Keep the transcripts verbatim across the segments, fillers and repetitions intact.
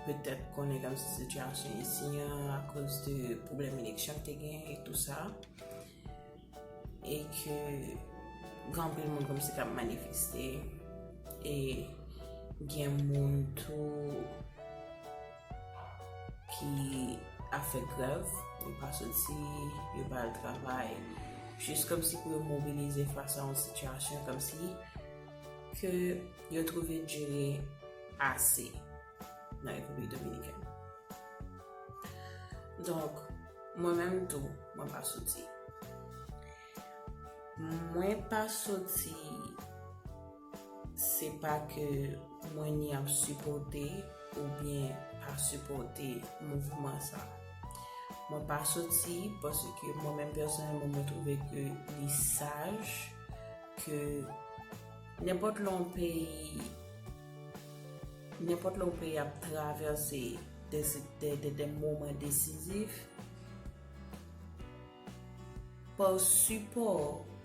petèt konnen kòmsi sitiyasyon isi an akoz de pwoblèm eleksyon ki te genyen e tou sa. E ke gen anpil moun kòmsi k ap manifeste. E gen moun tou ki ap fè grèv, yo pa soti, yo pa al travay, jis kòmsi pou yo mobilize fas a yon sitiyasyon kòmsi ke yo twouve dire ase nan Repiblik Dominikèn. Donk, mwen menm tou, mwen pa soti. Mwen pa soti, se pa ke mwen ni ap sipòte oubyen pa sipòte mouvman sa. Mwen pa soti paske mwen menm pèsonèlman mwen twouve ke li saj ke nenpòt lè yon peyi, nenpòt lè yon peyi ap travèse de, de, de, de moman desizif, pa sipò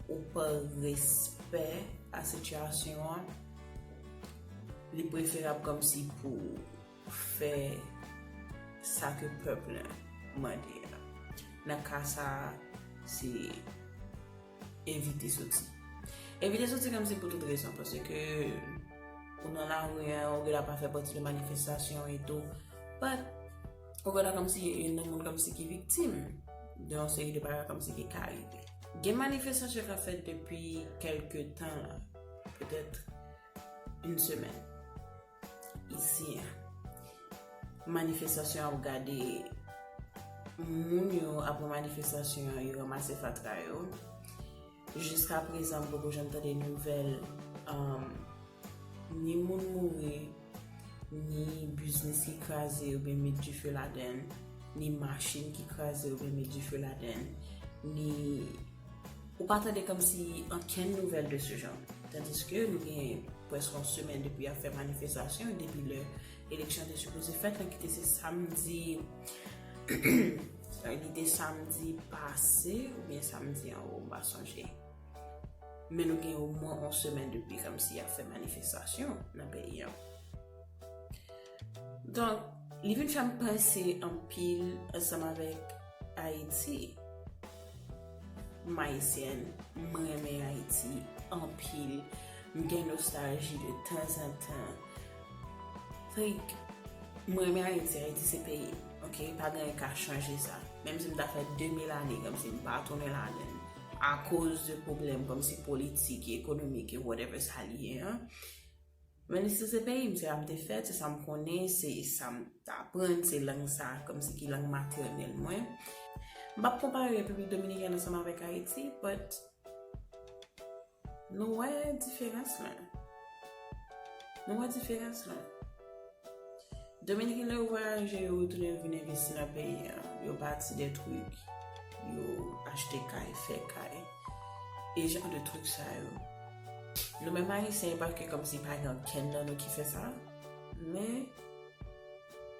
ou pa respè a sitiyasyon an, li preferab kòmsi pou fè sa ke pèp lan mande a. Nan ka sa a, se evite soti. Evite soti kòmsi pou tout rezon, paske ou nan lari an, ou genlè pa fè pati de manifestasyon e tou. But, ou genlè kòmsi youn nan moun kòmsi ki viktim de yon seri de bagay kòmsi ki ka rive. Gen manifestasyon k ap fèt depi kèlke tan la, petèt yon semèn. Isi an, manifestasyon ap gade moun yo, apre manifestasyon an, yo ranmase fatra yo. Jiska prezan, m poko janm tande nouvèl, um, ni moun mouri, ni biznis ki kraze oubyen met dife ladann, ni machin ki kraze oubyen met dife ladann, ni ou pa tande kòmsi ankenn nouvèl de ce genre. Tandiske nou gen prèske yon semèn depi y ap fè manifestasyon, depi lè eleksyon te sipoze fèt lan, ki te se samdi, li te samdi pase oubyen samdi anwo, m pa sonje. Men nou gen omwen yon semèn depi kòmsi y ap fè manifestasyon nan peyi an. Donk, li vin fè m panse anpil ansanm avèk Ayiti. M ayisyèn, m renmen Ayiti anpil. M gen nostalji de tanzantan. Like, m renmen Ayiti, Ayiti se peyi m, ok? Pa gen anyen ka chanje sa. Menm si m ta fè de mil ane, kòmsi m pa tounen ladann, akoz de pwoblèm kòmsi politik, ekonomik, e whatever sa li ye an. Men si se peyi m, se la m te fèt, se sa m konnen, se sa m t aprann, se lang sa, kòmsi ki lang matènèl mwen. M p ap konpare Repiblik Dominikèn ansanm avèk Ayiti, but nou wè diferans lan. Nou wè diferans lan. Dominiken yo vwayaje, yo retounen vin envesti nan peyi an. Yo bati de trik, yo achte kay, fè kay. E jan de trik sa yo. Nou menm Ayisyen, e pa ke kòmsi pa gen ankenn nan nou ki fè sa. Men,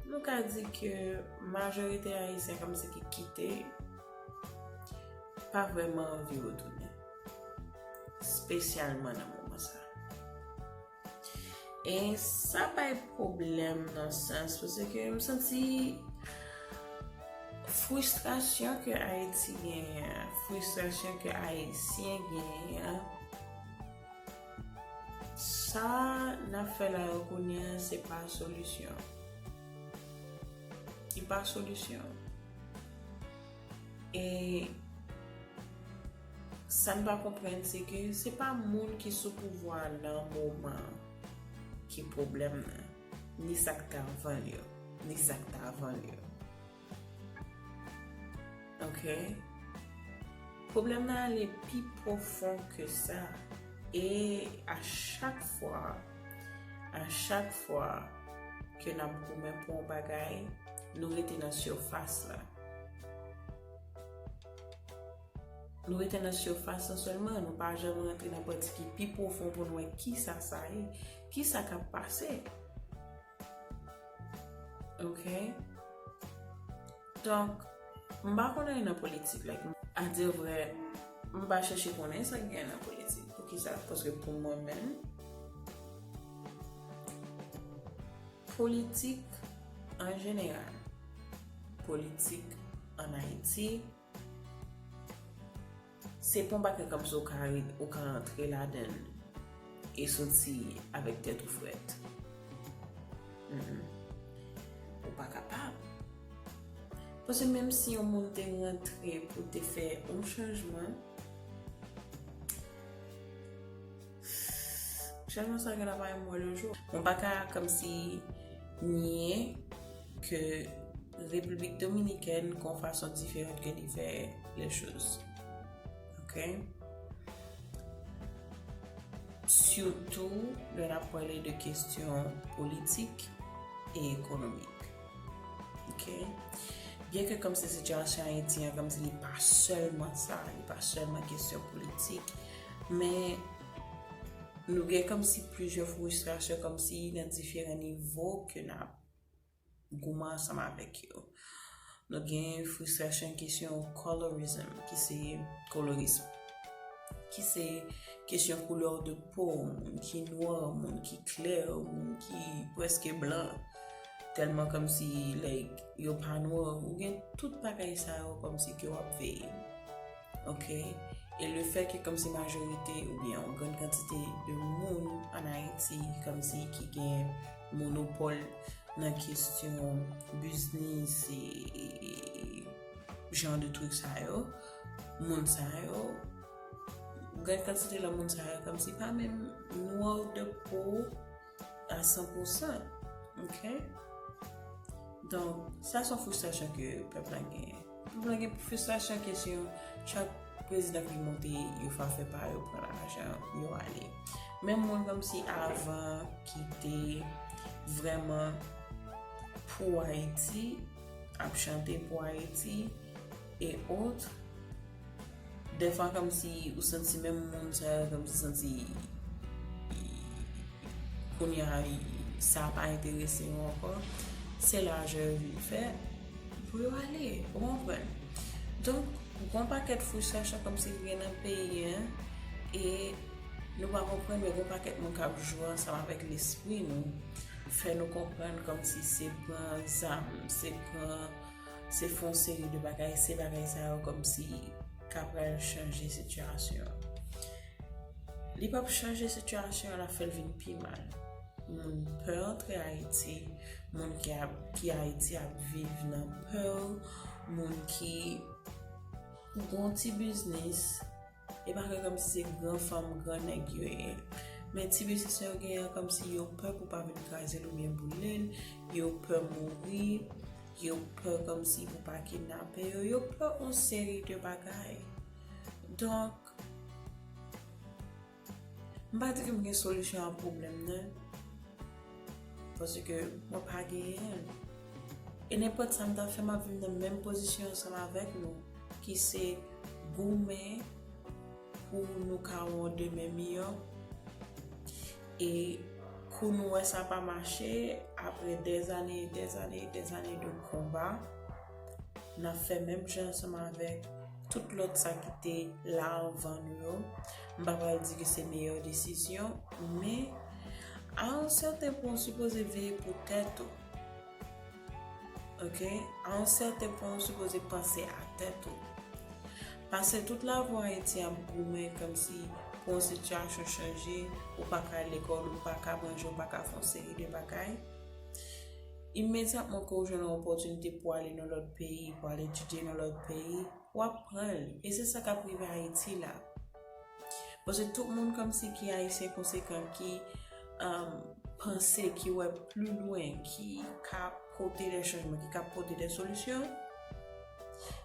nou ka di ke majorite Ayisyen kòmsi ki kite, pa vrèman anvi retounen. Espesyalman nan moman sa. E sa bay pwoblèm nan sans, paske m santi fristrasyon ke Ayiti genyen an, fristrasyon ke Ayisyen genyen an, sa n ap fè la yo kounye a, se pa solisyon. Li pa solisyon. E sa n pa konprann, se ke se pa moun ki sou pouvwa nan moman ki pwoblèm nan, ni sa k t avan l yo, ni sa k t avan l yo. Ok? Pwoblèm nan ale pi pwofon ke sa. E a chak fwa, a chak fwa ke n ap goumen pou yon bagay, nou rete nan sifas la. Nou rete nan sifas la sèlman, nou pa janm rantre nan pati ki pi pwofon pou n wè kisa sa ye, kisa k ap pase. Ok? Donk, m pa konn anyen nan politik, like, a dire vrè, m pa chèche konnen sa k gen nan politik. Poukisa? Paske pou mwen menm, politik, An jeneral, politik ann Ayiti, se pa yon bagay kòmsi ou ka, ou ka antre ladan l e soti avèk tèt ou frèt. Mm-mm. Ou pa kapab. Paske menm si yon moun te rantre pou te fè yon chanjman, chanjman sa gen la pa yon move jou. Mwen pa ka kòmsi nye ke Repiblik Dominikèn gon fason diferan ke li fè les choses. Ok? Sitou lè n ap pale de kesyon politik e ekonomik. Ok? Byen ke kòmsi sitiyasyon Ayiti an, kòmsi li pa sèlman sa, li pa sèlman kesyon politik, men nou gen kòmsi plizyè fristrasyon kòmsi nan diferan nivo ke n ap goumen ansanm avèk yo. Nou gen fristrasyon kesyon colorism, ki se kolorism, ki se kesyon koulè de po, moun ki nwa, moun ki klè, moun ki prèske blan. Tèlman kòmsi, like, yo pa nwa, ou gen tout bagay sa yo kòmsi ke w ap veye. Ok? E le fè ke kòmsi majorite oubyen yon grann kantite de moun ann Ayiti kòmsi ki gen monopòl nan kesyon biznis e, e, e jan de trik sa yo, moun sa yo, grann kantite nan moun sa yo kòmsi pa menm nwa de po a san pou san. Ok? Donk, sa se yon fristrasyon ke pèp la genyen. Pèp la gen fristrasyon kesyon chak prezidan ki monte, yo fè afè pa yo, pran lajan, yo ale. Menm moun kòmsi avan ki te vrèman pou Ayiti, ap chante pou Ayiti, e ot, dèfwa kòmsi ou santi menm moun sa yo kòmsi santi kounye a sa pa enterese yo ankò, se lajè yo vin fè pou yo ale, ou konprann? Donk, gon pakèt fristrasyon kòmsi ki gen nan peyi an, e nou pa konprann, men gon pakèt moun k ap jwe ansanm avèk lespri nou, fè nou konprann kòmsi se pran zam, se pran, se fè yon seri de bagay, se bagay sa yo kòmsi ka pral chanje sitiyasyon an. Li p ap chanje sitiyasyon an, l ap fè l vin pi mal. Moun pè antre Ayiti, moun ki ap, ki Ayiti ap viv nan pè, moun ki gon ti biznis, e pa kè kòmsi se gran fanm, gran nèg yo ye. Men ti biznis yo genyen an, kòmsi yo pè pou pa vin kraze l oubyen boule l, yo pè mouri, yo pè kòmsi pou pa kidnape yo, yo pè yon seri de bagay. Donk, m pa di ke m gen solisyon a pwoblèm nan, paske mwen pa genyen l. E nenpòt sa m ta fè, m ap vin nan menm pozisyon ansanm avèk nou, ki se goumen pou nou ka wè yon demen miyò. E kou nou wè sa pa mache, apre dèzane, dèzane, dèzane de konba, n ap fè menm jan ansanm avèk tout lòt sa ki te la anvan nou yo. M pa pral di ke se meyè desizyon, men a yon sèten pwen, w sipoze veye pou tèt ou. Ok? A yon sèten pwen, w sipoze panse a tèt ou. Pase tout lavi w Ayiti ap goumen kòmsi pou yon sitiyasyon chanje, ou pa ka al lekòl, ou pa ka manje, ou pa ka fè yon seri de bagay. Imedyatman ke w jwenn yon opòtinite pou ale nan lòt peyi, pou al etidye nan lòt peyi, w ap pran l. E se sa k ap rive Ayiti la. Paske tout moun kòmsi ki ayisyen konsekan, ki, um, panse, ki wè pli lwen, ki ka pote de chanjman, ki ka pote de solisyon,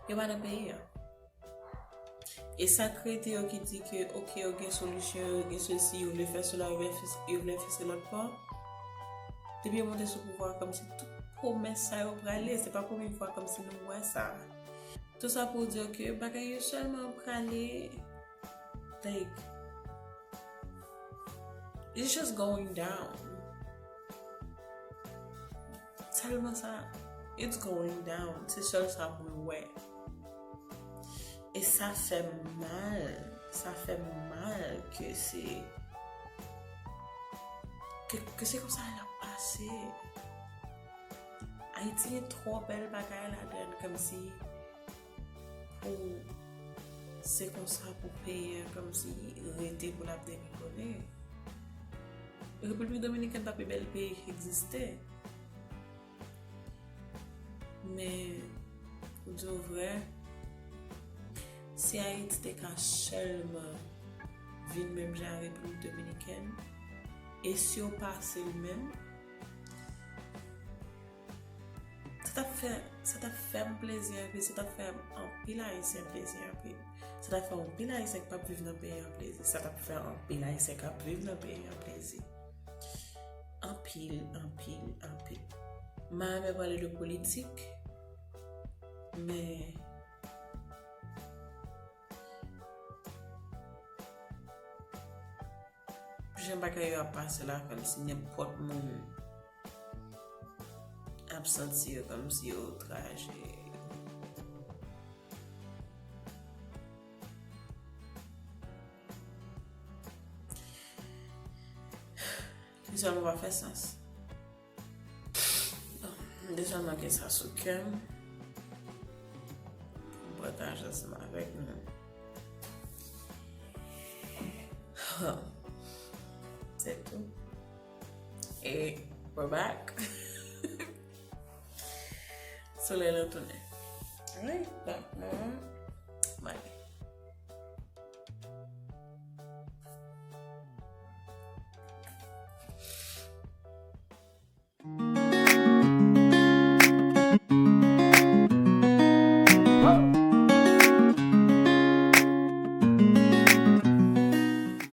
yo pa nan peyi an. E sa k rete yo ki di ke, ok, yo gen solisyon, yo gen sesi, yo vle fè sela, yo vle fè, yo vle fè se lòt bò. Depi yo monte sou pouvwa, kòmsi tout pwomès sa yo prale, se pa premye fwa kòmsi nou wè sa. Tout sa pou di ke bagay yo sèlman prale, like, it's just going down. Sèlman sa, it's going down. Se sèl sa mwen wè. E sa fè m mal. Sa fè m mal ke se, ke, ke se konsa l ap pase. Ayiti gen twò bèl bagay ladan l, kòmsi pou se konsa pou peyi a kòmsi rete pou l ap degringole. Repiblik Dominikèn pa pi bèl peyi ki egziste. Men, pou di w vrè, si Ayiti te ka sèlman vin menm jan ak Repiblik Dominikèn, e si yo pase l menm, sa t ap fè, sa t ap fè m plezi anpil, sa t ap fè anpil Ayisyen plezi anpil. Sa t ap fè anpil Ayisyen k p ap viv nan peyi an plezi, sa t ap fè anpil Ayisyen k ap viv nan peyi an plezi. Anpil, anpil, anpil. M pa renmen pale de politik, men jan bagay yo ap pase la, kòmsi nenpòt moun ap santi yo kòmsi yo outraje. Li sèlman pa fè sans. Bon, m te sèlman gen sa sou kè m pou m pataje ansanm avèk nou. Se tou. E we're back. Solèy la tounen. Wi, donk, mwen,